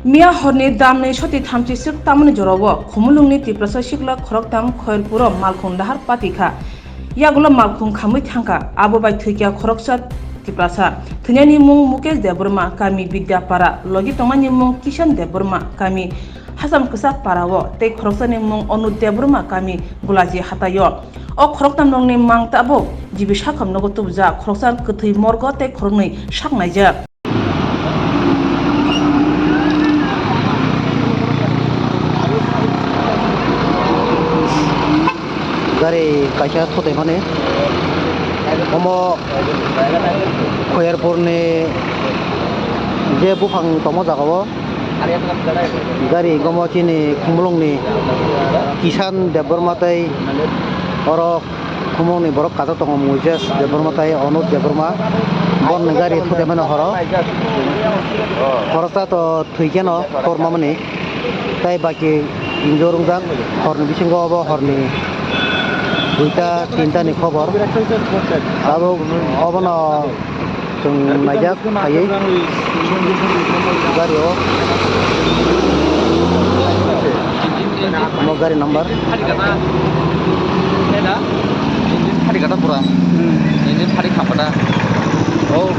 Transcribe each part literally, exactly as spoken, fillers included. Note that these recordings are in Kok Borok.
Miya horni damni soti thamchi swk tamoni jorao Khumulwngni Tiprasa sikla khoroktham Khoyerpuro malkhung dahar pati kha. Yagulo malkhung khamwi thangkha, abo bai thwikha khoroksa Tiprasa. Thwinani mung Mukesh Debbarma, kami Bidyapara, logi tongnani mung Kishan Debbarma, kami Hasam Kwchak Parao, tei khoroksani mung Onu Debbarma, kami Bulaji Hataio. O khoroktham nokni mang tabuk G B Sakham nogo tubujak, khoroksa kwthwi morgo tei khoroknwi sak naijak. Gari kaisa thotoimani, omo Khoyerpurni je buphang tongmo jagao gari gomo chini Khumulwngni Kishan Debbarma tei oro Khumulwngni borok kachak tongo Moises Debbarma tei Anuj Debbarma. Bonni gari thotoimani horo. Khoroksa to thwikheno kormamani. Tei baki injure wngjak horni bisingo, obo horni duita tinta ni khobor. Tabuk obono chwng naijak phaiwi gari o. Omo gari number. Engine phari kata pura. Engine phari khapata. Oh.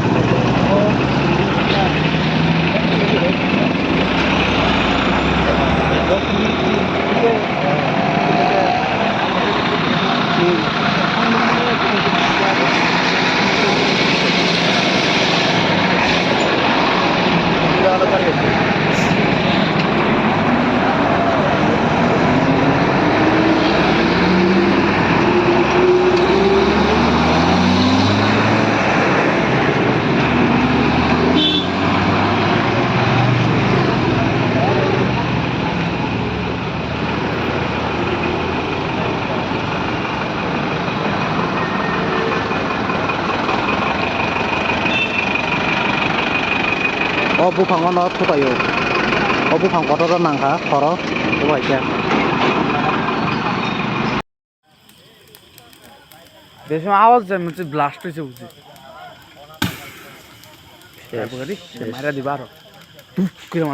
O buphango no thupaio. O buphang kotor o nangkha khoro. Thupaikha. Besma awaz jai mujhe blast hoyse bujhi. Abo gari mara diba aro. Duk kore marbo.